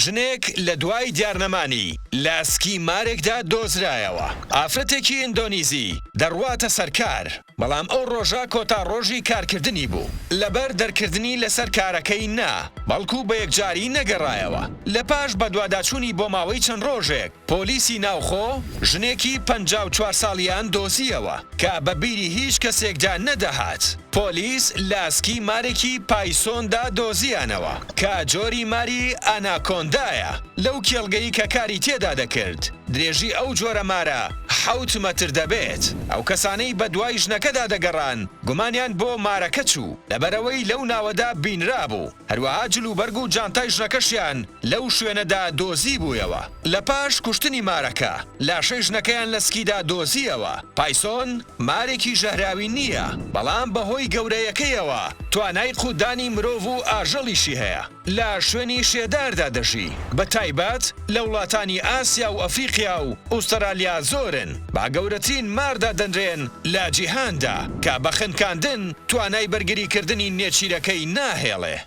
ژنێک لە دوای دیارنەمانی لە سکی مارێکدا دۆزرایەوە. ئافرەتێکی ئیندۆنیزی دەڕواتە سەر کار، بەڵام ئەو ڕۆژە کۆتا ڕۆژی کارکردنی بوو. لەبەر دەرکردنی لەسەر کارەکەی نا، بەڵکو بە یەکجاری نەگەڕایەوە. لە پاش بەدواداچوونی بۆ ماوەی چەند ڕۆژێک، پۆلیسی ناوخۆ ژنێکی 54 ساڵیان دۆزییەوە کە بە بیری هیچ کەسێکدا نەدەهات. پۆلیس لە سکی مارێکی پایسۆندا دۆزییانەوە کە جۆری ماری ئاناکۆندایە لەو کێڵگەی کە کاری تێدا دەکرد. درێژی ئەو جۆرە مارە حەوت مەتر دەبێت. ئەو کەسانەی بەدوای ژنەکەدا دەگەڕان گومانیان بۆ مارەکە چوو لەبەرئەوەی لەو ناوەدا بینرابوو. هەروەها جلوبەرگ و جانتای ژنەکەشیان لەو شوێنەدا دۆزیبوویەوە. لە پاش کوشتنی مارەکە، لاشەی ژنەکەیان لە سکیدا دۆزییەوە. پایسۆن مارێکی ژەهراوی نییە، بەڵام بەهۆی گەورەیەکەیەوە توانای قوتدانی مرۆڤ و ئاژەڵیشی هەیە. لە شوێنی شێداردا دەژی، بە تایبەت لە وڵاتانی ئاسیا و ئەفریقیا و ئوستەرالیا زۆرن. بە گەورەترین مار دادەنرێن لە جیهاندا کە بە خنکاندن توانای بەرگریکردنی نێچیرەکەی ناهێڵێ.